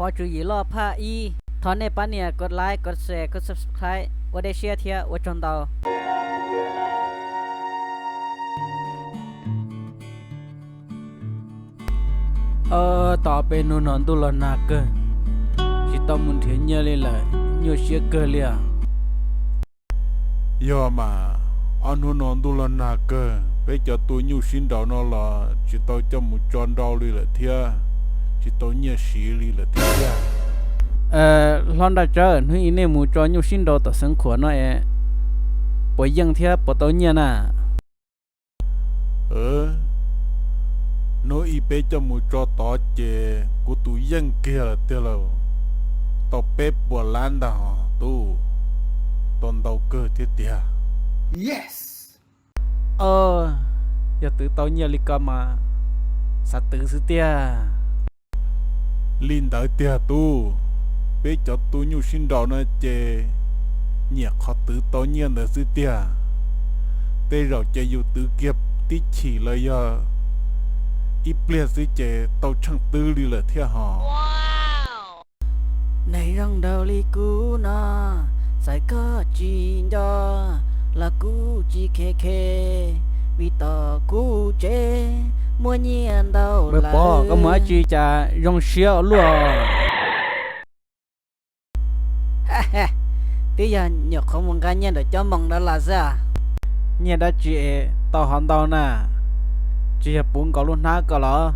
Pov Tswv Yim Loj phaj ib. Thov nej pab nias kov like, kov share, kov subscribe ua dej siab thiab ua tsaug ntau. Tos peb hnub no ntuj los nag kawg, tsis tau mus nrhiav nyiaj li lawm, nyuaj siab kawg li os. Yog mas, ob hnub no ntuj los nag kawg, peb cov tua nyuj sib nraus no los tsis tau coj mus tso nrau li lawm thiab, tsis tau nyiaj siv li lawm thiab tiag. Hlob Nraj Tsawb, hnub ib nej mus tso nyuj sib nraus tom Xeev Khuam no es puas yeej thiab puas tau nyiaj na? Hnub ib peb coj mus tso tod ces kuv tus yeej kiag lawm tiag lauj, tau peb puas lab ntag tub, tau ntau kawg thiab tiag. Yog twv tau nyiaj li ko mas xav twv xwb tiag. Li ntawd tiag tub, peb cov tua nyuj sib nraus no ces nyiam qhov twv tau nyiaj ntawd xwb tiag. Tej zaum ces yus twv kiag tib chim los yog ib pliag xwb ces tau tsheej twb li lawm thiab hos. Neeg zoo nraug li kuv no, txawm koj tsis nco los kuv tsis khe khe, vim tom kuv tsev muaj nyiaj ntau lawm. Pov, koj mus dab tsi cas zoo siab ua luaj? Twb yog nyuam qhuav mus nqa nyiaj nram cov moos ntawd los xwb. Nyiaj dab tsi es tau ho ntau na, tsis yog puv nkaus lub hnab ko los?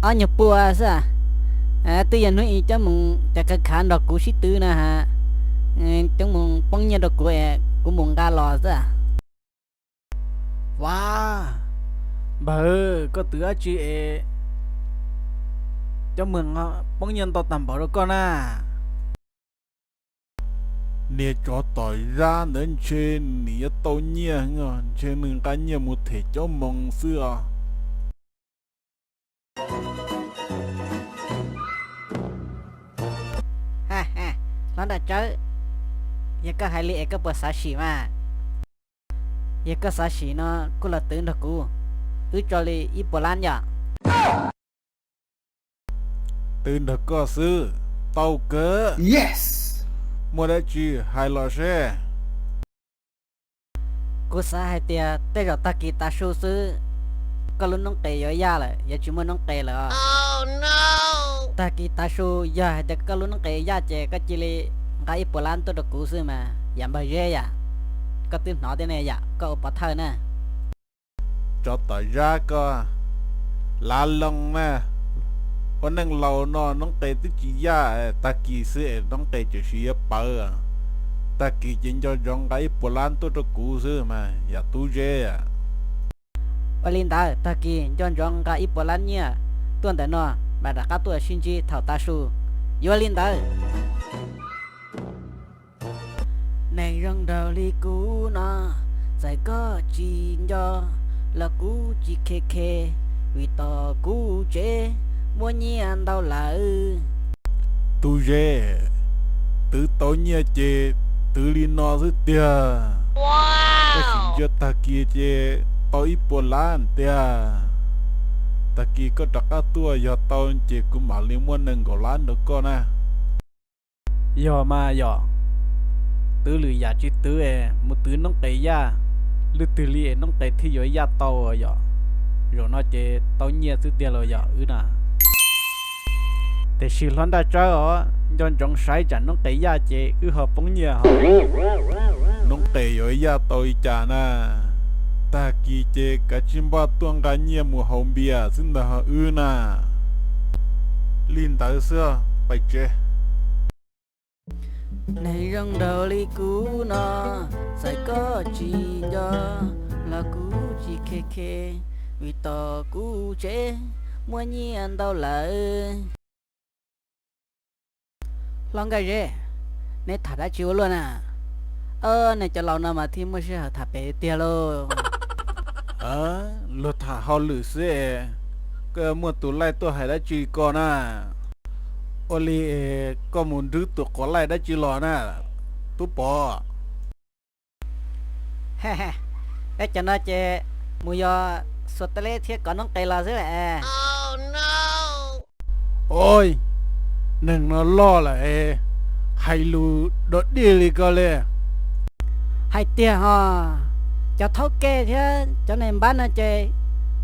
Ob nyuag pua xwb. Twb yog hnub ib coj mus cov khav khav nrog kuv sib twv na ha, coj mus poob nyiaj rau kuv es kuv mus nqa los xwb. Vav, npawg, koj twv dab tsi es cov moos poob nyiaj ntau tag npaum rau koj na? Niag tsov tom zab ntawd ntshe nim yuav tau nyiaj, ntshe nws nqa nyiaj mus them cov moos xwb os. Hlob Nraj Tsawb, yog koj hais li es koj puas xav sim mas? Yog koj xav sim no kuj los twv nrog kuv, wb tso li ib puas lab yom. Twv nrog koj xwb, tau kawg. Muaj dab tsi hais los seb. Kuv xav hais tias tej zaum tag kis tav su xwb, koj lub noob qes yuav yaj lawm, yuav tsis muaj noob qes lawm. Tag kis tav su yog hais tias koj lub noob qes yaj ces koj cia li nqa ib puas lab tuaj rau kuv xwb mas yam npawg Zeb yam. Koj twb hnov thiab ne yam, koj ua pov thawj na. Tsov tom zab koj, lav loo na, ua neej laus no noob qes twb tsis yaj, tag kis xwb es noob qes tseem sis yuav pawv. Tag kis ces nco ntsoov nqa ib puas lab tuaj rau kuv xwb mas yam tub Zeb. Ua li ntawd tag kis nco ntsoov nqa ib puas lab nyiaj tuaj ntawm no, mam rov qab tuaj sib ntsib thaum tav su. Yuav li ntawd. Neeg zoo nraug li kuv no, txawm koj tsis nco los kuv tsis khe khe, vim tom kuv tsev muaj nyiaj ntau lawm. Tub Zeb, twv tau nyiaj ces twv li no xwb tiag. Tab sis ntsia tag kis ces tau ib puas lab tiag. Tag kis koj rov qab tuaj yog tau ces kuv mam li muab nees nkaum lab nrog koj na. Yog mas yom, twv lwm yam tsis twv es mus twv noob qes yaj, lwj twg li es noob qes thiaj yuav yaj tau yom. Zaum no ces tau nyiaj xwb tiag los yog wb na. Tiam sis hlob Nraj Tsawb os, nco ntsoov saib tsam noob qes yaj ces wb ho poob nyiaj ho. Noob qes yuav yaj tau li cas na? Tag kis ces kav tsij npaj tuaj nqa nyiaj mus haus npias xwb ntag wb na. Li ntawd xwb, pais tsev. Neeg zoo nraug li kuv no, txawm koj tsis nco los kuv tsis khe khe, vim tom kuv tsev muaj nyiaj ntau lawm. Hlob Nkaj Zeb, neb tham dab tsi ua luaj na? Nej cov laus no mas thiaj muaj sij hawm tham pem tiag lauj. Luag tham hauj lwm xwb es, koj muaj tus laij tuaj hais dab tsi ko na? Ua li koj mus nrwb tus quav laij dab tsi los na, tub Pov? Peb cov no ces mus yos xuas tes leb thiab kov noob qes los xwb las. Oj, neeg no loj lawm es hais lus dog dig li ko li. Hais tiag ho, cov thaub ke thiab cov neeg npab no ces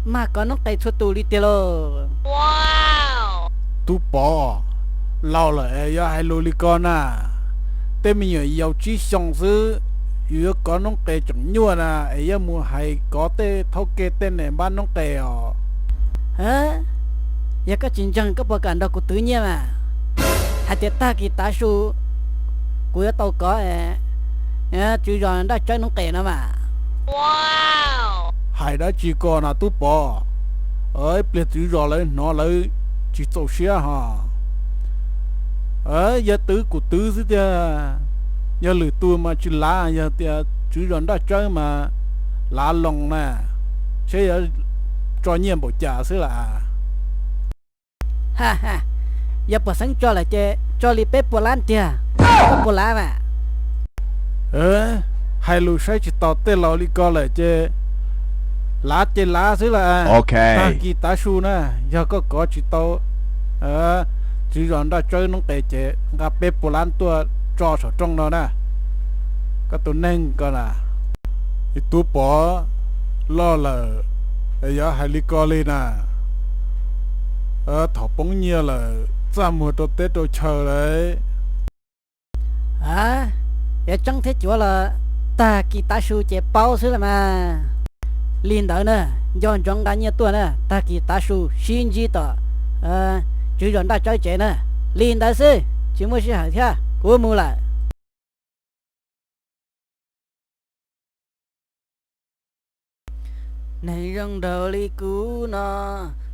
mag kov noob qes txhua tus li tiag lauj. Tub Pov, laus lawm es yuav hais lus li ko na. Tej me nyuam yaus tsib xyoos xwb, yus yuav kov noob qes tseem nyuaj na es yuav mus hais kov tej thaub ke tej neeg npab noob qes os. Yog koj tsis ntseeg koj puas kam nrog kuv twv nyiaj mas? Hais tias tag kis tav su kuv yuav tau kov tswv zos Nraj Tsawb noob qes no mas. Hais dab tsi ko na Tub Pov? Ib pliag tswv zos lawv hnov lawv tsis txaus siab ho. Yog twv kuv twv xwb tiag, yog lwm tus mas tsis lav, yog tias tswv zos Nraj Tsawb mas lav loo na, seb yuav tso nyiaj npaum cas xwb las. Yog puas xeeb tso lawm ces tso li peb puas lab tiag, koj puas lav mas? Hais lus saib tsis taus tej laus li ko lawm ces lav ces lav xwb las. Tag kis tav su na, yog koj kov tsis tau tswv zos Nraj Tsawb noob qes ces nqa peb puas lab tuaj tso saum rooj no na, koj tus neeg ko na. Tub Pov, loj lawm, yog hais li ko li na, thaum poob nyiaj lawm txaj muag rau teb rau chaw lawm. Yog tseeb thiab cuav los tag kis tav su ces paub xwb las mas. Li ntawd na, nco ntsoov nqa nyiaj tuaj na, tag kis tav su sib ntsib tom tswv zos Nraj Tsawb tsev na. Li ntawd xwb, tsis muaj sij hawm thiab, kuv mus lawm. Neeg zoo nraug li kuv no,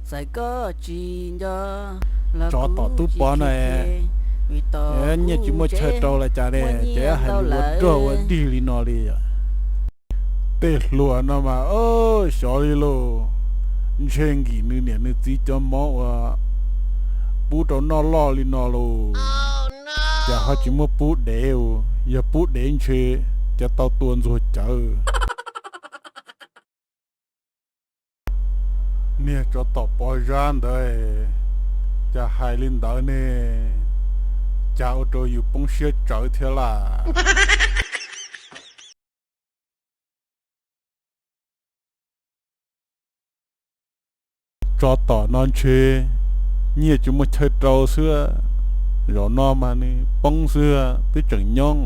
txawm koj tsis nco los tsov tom Tub Pov no, nyiaj tsis muaj chaw rau los cas ne, ces hais lus ua rog ua dig li no li. Tej hluas no mas xyov li lauj, ntshe nkim nws niam nws txiv cov mov uas pub rau noj loj li no lauj. Cas ho tsis muab pub dev, yog pub dev ntshe cas tau tua ntxuag cawv. Niag tsov tom Pov Zab ntawd, cas hais li ntawd ne, cas ua rau yus poob siab tsawv thiab lawm. Tsov tom no ntshe nyiaj tsis muaj chaw rau xwb, zaum no mas nws poob xwb twb tseem nyob.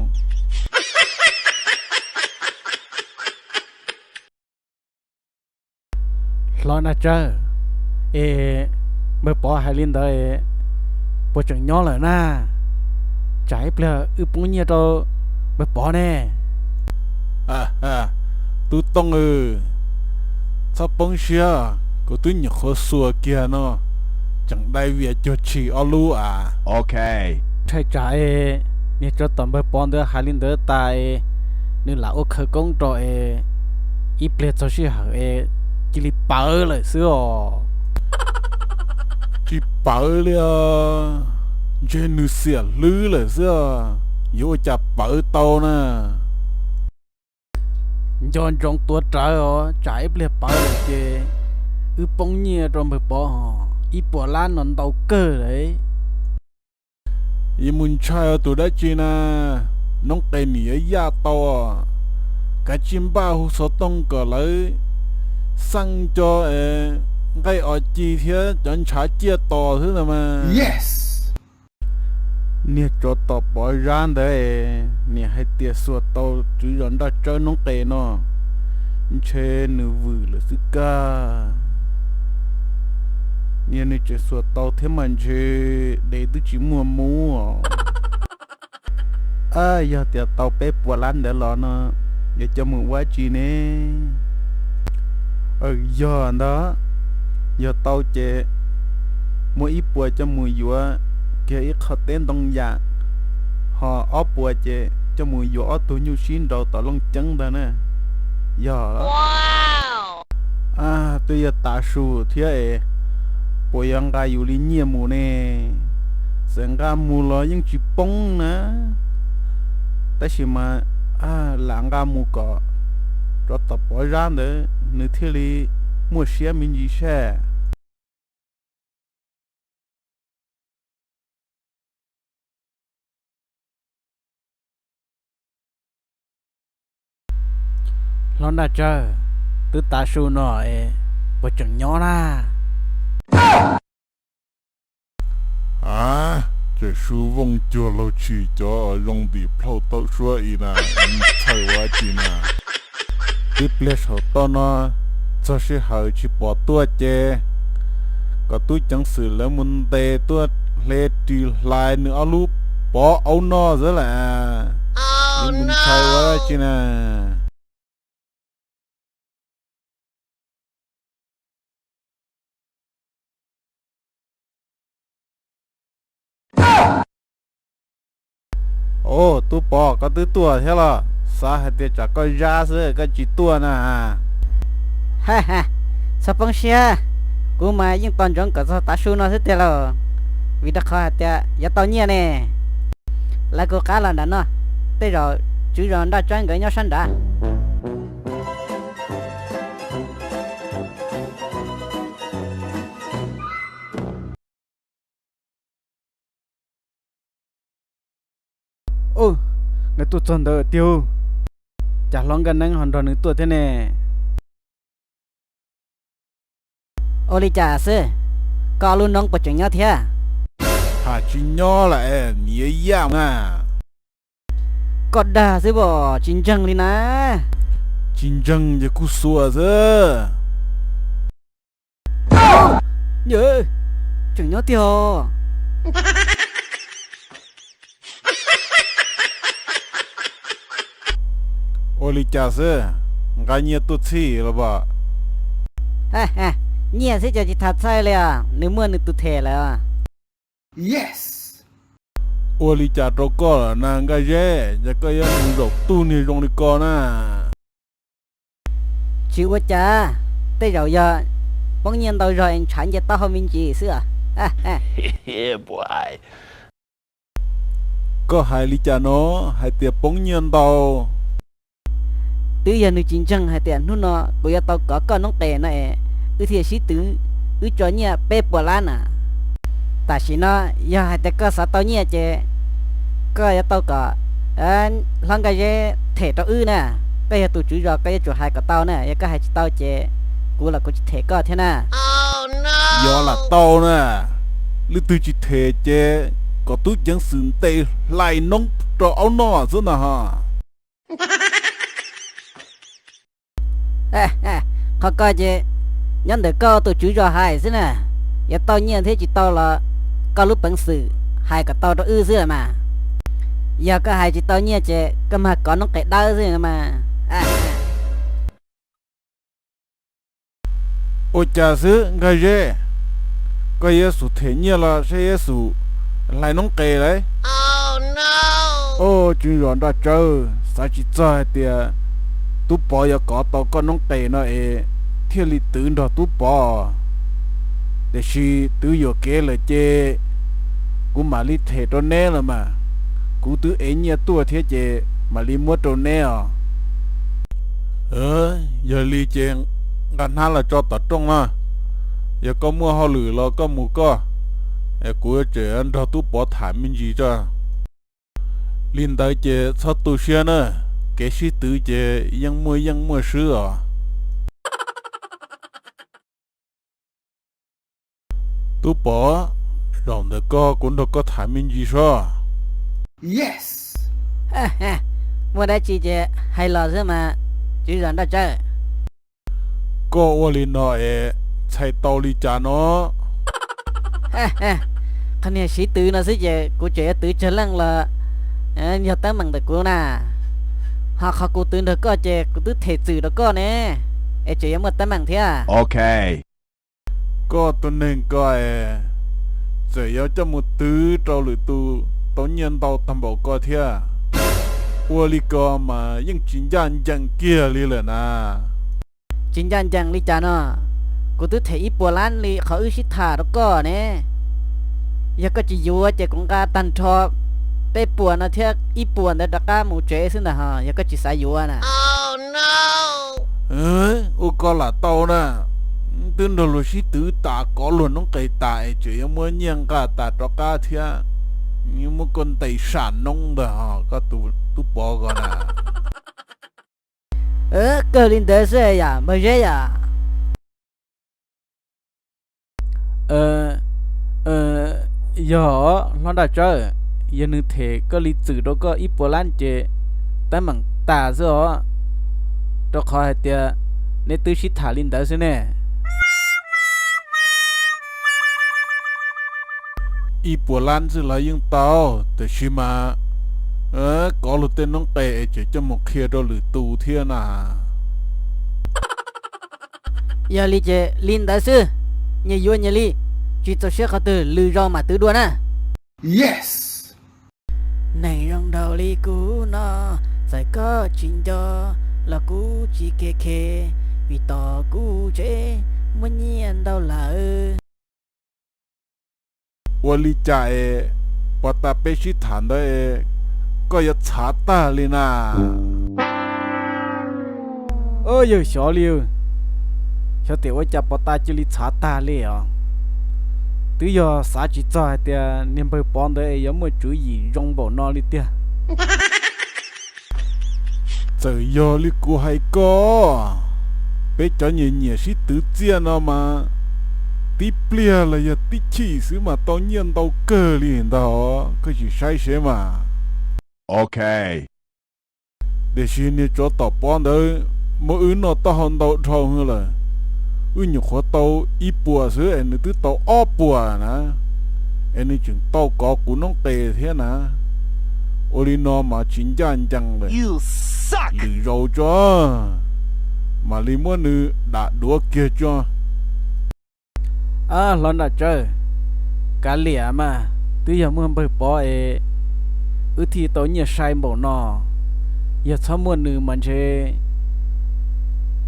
Hlob Naj Tsawb, es npawg Pov hais li ntawd, puas tseem nyob lawm na? Tsam ib pliag wb poob nyiaj rau npawg Pov ne. Tub Tooj, txhob poob siab, kuv twb nyuam qhuav xuas kiag no, tseem dai vias cuag tshis ob lub as. Ntshai tsam es niag tsov tom npawg Pov ntawd hais li ntawd tas es nws lam ua khawv koob rau es ib pliag txog sij hawm es cia li pawv lawm xwb os. Tsis pawv li os, ntshe nws xiam hlwb lawm xwb os, yuav ua cas pawv tau na. Nco ntsoov tuav rawv os, tsam ib pliag pawv lawm ces wb poob nyiaj rau npawg Pov hos ib puas lab no ntau kawg lawm. Yuav mus ntshai ua tus dab tsi na, noob qes nim yuav yaj tau, kav tsij npaj hu xov tooj kom lawv xaj cov nqaij os ci thiab cov ntshav ciaj tos xwb ntag mas. Niag tsov tom Pov Zab ntawd, niam hais tias xuas tau tswv zos Nraj Tsawb noob qes no, ntshe nws vwm lawm xwb kag. Yog nws tseem xuas tau thiab mas ntshe dev twb tsis muaj mus os. Yog tias tau peb puas lab ntawd los no, yuav coj mus ua dab tsi ne? Yog ntag, yog tau ces muaj ib puas coj mus yuav kiag ib qho teb ntoo yam, ho ob puas ces coj mus yuav ob tug nyuj sib nraus tom Looj Ceeb ntag na. Yog, twb yog tav su thiab es puas yuav nqa yus li nyiaj mus ne? Txawm nqa mus los yeej tsis poob na, tab sis mas lam nqa mus kom tsov tom Pov Zab ntawd nws thiaj li muaj siab me ntsis saj. Hlob Nraj Tsawg, twb tav su no es puas tseem nyob na? A, tseem su vooj cuag laug tshis cov zoo ntim plhaub taub suab i na, txhawj ua dab tsi na. Twb pliag saum toj no, txog sij hawm tsis pom tuaj ces kom tub ceev xwm lawv mus ntes tuaj hle ris hlais nws ob lub pov aub noj xwb las. Yuav mus ntshai ua dab tsi na. Ua, tub Pov, koj twb tuaj thiab los? Xav hais tias tsam koj zab xwb koj tsis tuaj na. Txhob poob siab, kuv mas yeej tos ntsoov kom txog tav su no xwb tiag lauj, vim rau qhov hais tias yuav tau nyiaj ne. Lawv kuv qab los nram no, tej zaum tswv zos Nraj Tsawg nkawd nyob sab nrad. Ub, nws tuaj txog ntawd tiag. Cas hlob Nkaj Neeb ho nrog nws tuaj thiab ne? Ua li cas xwb? Koj ob lub noob puas tseem nyob thiab? Has tsis nyob lawm, niam yaj na. Koj dag xwb pom tsis ntseeg li na. Tsis ntseeg ces kuj xuas xwb. Tseem nyob tiag os. Ua li cas xwb, nqa nyiaj tuaj txhij los pom? Nyiaj xwb ces tsis tham txhawj li os, nws muaj nws tus them lawm. Ua li cas rau koj lawm na Nkaj Zeb, ces koj yuav mus zaum tug niag zoo li ko na. Tsis ua cas, tej zaum yog poob nyiaj ntau zog es ntshav nce taub hau me ntsis xwb os. Koj hais li cas no, hais tias poob nyiaj ntau? Twb yog nws tsis ntseeg hais tias hnub no kuv yuav tau kov koj noob qes no es wb thiaj sib twv, wb tso nyiaj peb puas lab na. Tam sim no yog hais tias koj xav tau nyiaj ces koj yuav tau kom hlob Nkaj Zeb them rau wb na. Koj yog tus tswv zos koj yuav tsum hais kom tau na, yog koj hais tsis tau ces kuv los kuv tsis them koj thiab na. Yog lam tau na, leej twg tsis them ces kom tub ceev xwm ntes hlais noob rau aub noj xwb ntag ho. Qhov ko ces nyob ntawm koj tus tswv zos hais xwb na. Yuav tau nyiaj thiab tsis tau los koj lub peev xwm hais kom tau rau wb xwb mas. Yog koj hais tsis tau nyiaj ces koj mag kov noob qes dawb xwb mas. Ua cas xwb Nkaj Zeb, koj yuav xub them nyiaj los saib yuav xub hlais noob qes lauj? Au, tswv zos Nraj Tsawg, xav tsis txog hais tias Tub Pov yuav kov tau koj noob qes no es thiaj li twv nrog Tub Pov. Tiam sis twv yuam kev lawm ces kuv mam li them rau neb los mas. Kuv twb ev nyiaj tuaj thiab ces mam li muab rau neb os. Yog li ces nqa hnab los tso tom rooj na. Yog koj muaj hauj lwm los koj mus koj, es kuv tseem nrog Tub Pov tham me ntsis tso. Li ntawd ces txhob tu siab na, kev sib twv ces yeej muaj yeej muaj swb os. Tub Pov, zaum ntawm ko kuv nrog koj tham me ntsis sob. Muaj dab tsi ces hais los xwb mas, tswv zos Nraj Tsawg. Koj ua li no es txhais tau li cas no? Qhov niag sib twv no xwb ces kuv tseem yuav twv tsawg leej los yog teeb meem ntawm kuv na. Ho qhov kuv twv nrog koj ces kuv twb them txwm rau koj ne, es tseem yuav muaj teeb meem thiab. Koj tus neeg ko es txawm yuav coj mus twv rau lwm tus tau nyiaj ntau tag npaum ko thiab, ua li ko mas yeej tsis ncaj ncees kiag li lawm na. Tsis ncaj ncees li cas no? Kuv twb them ib puas lab li qhov wb sib tham rau koj ne. Yog koj tsis yuav ces kuv nqa tag nrho peb puas no thiab ib puas ntawd rov qab mus tsev xwb ntag ho, yog koj tsis xav yuav na. Ua koj lam tau na, twb nrog luag sib twv tas kov luag noob qes tas es tseem yuav muab nyiaj nqa tas rov qab thiab, yuav muab koj ntes sam noob ntag ho koj tus tub pov ko na. Kawg li ntawd xwb yam Npawg Zeb yam. Yog hlob Nraj Tsawb, yog nws them koj li txwm rau koj ib puas lab ces teeb meem tas xwb os, rau qhov hais tias neb twb sib tham li ntawd xwb ne. Ib puas lab xwb los yeej tau, tiam sis mas kov luag tej noob qes es tseem coj mus qhia rau lwm tus thiab na. Yog li ces li ntawd xwb, nyias yuav nyias li, tsis txaus siab qhov twg lwm zaus mam twv dua na. Neeg zoo nraug li kuv no, txawm koj tsis nco los kuv tsis khe khe, vim tom kuv tsev muaj nyiaj ntau lawm. Ua li cas es pos tas peb sib tham ntawd es koj yuav txhav tag li na? Yawg xyov li, xyov tias ua cas pos tas cia li txhav tag li os. Twb yog xav tsis txog hais tias niag npawg Pov ntawd es yuav muaj tswv yim zoo npaum no li tiag. Txawm yog li kuv hais koj, peb cov nyiam nyiam sib twv txiaj no mas tib pliag los yog tib chim xwb mas tau nyiaj ntau kawg li ntag, koj sim saib seb mas. Ok. Tiam sis niag tsov tom Pov ntawd muab wb noj taub hau ntau dhau lawm, wb nyuam qhuav tau ib puas xwb es nws twb tau ob puas na, es nws tseem tau kov kuv noob qes thiab na. Ua li no mas tsis ncaj ncees lawm. Lwm zaus tso, mam li muab nws dam duav kiag tso. Hlob Nraj Tsawb, kav liam mas, twb yog muaj npawg Pov es wb thiaj tau nyiaj sai npaum no. Yog txhob muaj nws mas ntshe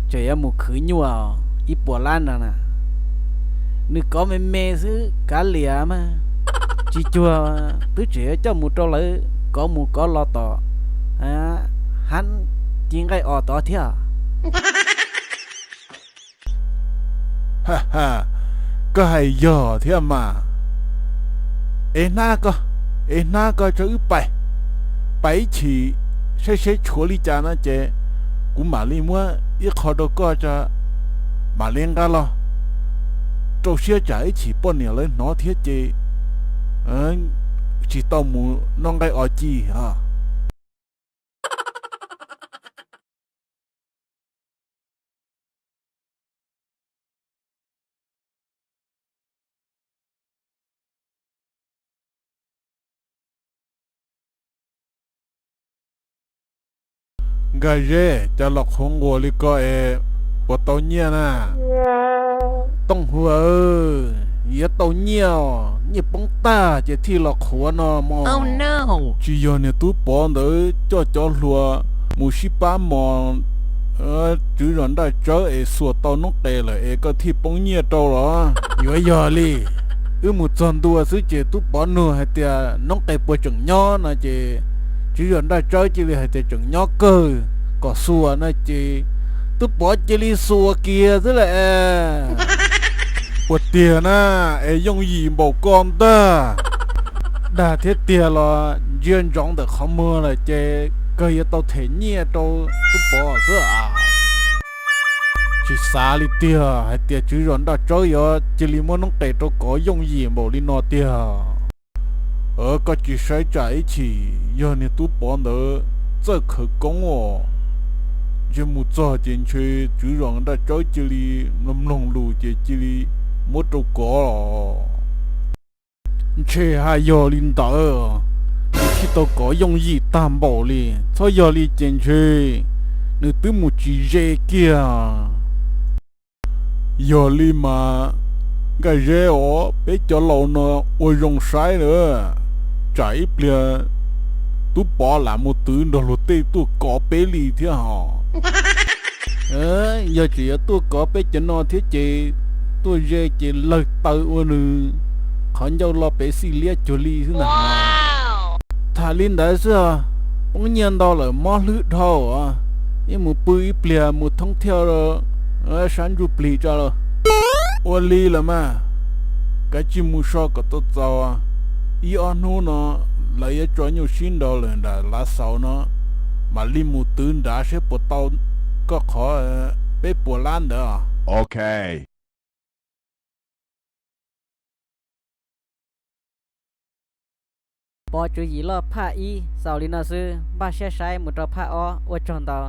tseem yuav mus khwv nyuaj ib puas lab no na. Nws kov me me xwb kav liam mas, tsis cuag twb tseem yuav coj mus rau lawv kov mus kov los tom hab ci nqaij os tod thiab. Koj hais yog thiab mas. Ev hnab koj, ev hnab koj tso wb pais, pais ib chim saib seb tshuav li cas no ces kuv mam li muab ib qho rau koj tso, mam li nqa los rau siab tsam ib chim poj niam lawv hnov thiab ces tsis tau mus noj nqaij os ci. Nkaj Zeb, cas los qhuav nquas li ko es puas tau nyiaj na? Tooj Hua, yuav tau nyiaj os, nyiaj poob tag ces thiaj los qhuav no mog. Tsis yog niag tub Pov ntawd coj cov hluas mus sib pab mos tswv zos Nraj Tsawb es xuas tau noob qes lawm es koj thiaj poob nyiaj rau los? Yuav yog li, wb mus txog ntua xwb ces tub Pov nug hais tias noob qes puas tseem nyob no ces tswv zos Nraj Tsawb cia li hais tias tseem nyob kawg, kom xuas no ces tub Pov cia li xuas kiag xwb las. Puas tiag na, es yooj yim npaum ko ntag. Dag thiab tiag los ntsia ntsoov ntawm qhov muag lawm ces kawg yuav tau them nyiaj rau tub Pov xwb as. Tsis xav li tiag hais tias tswv zos Nraj Tsawb yuav cia li muab noob qes rau kov yooj yim npaum li no tiag. Koj tsis saib tsam ib chim yog niag tub Pov ntawd txawj khawv koob os, ntshe mus txog ces ntshe tswv zos Nraj Tsawb cia li mloog mloog lus ces cia li muab rau kov los. Ntshe haj yog li ntawd, nws thiaj tau kov yooj yim tag npaum li. Txhob yog li ces ntshe nws twb mus tsis ze kiag. Yog li mas Nkaj Zeb os, peb cov laus no ua zoo saib lawm, tsam ib pliag tub Pov lam mus twv nrog luag tej tuaj kov peb li thiab hos. Yog tseem yuav tuaj kov peb cov no thiab ces tuaj ze ces lawg taw ua nws qhov ncauj lo pem xij liab cuag li xwb ntag. Tham li ntawd xwb os, poob nyiaj ntau lawm mob hlwb dhau os, ib mus pw ib pliag mus thoob thiaj sab ntsuj plig tso lauj. Ua li lawm mas, kav tsij mus so kom tau txaus, ib ob hnub no lawv yuav tso nyuj sib nraus lawm nram lav xaus no, mam li mus twv nrad seb puas tau koj qhov peb puas lab ntawd. Ok. Pov tswv yim loj phaj ib xaus li no xwb, npaj siab saib mus rau phaj ob, ua tsaug ntau.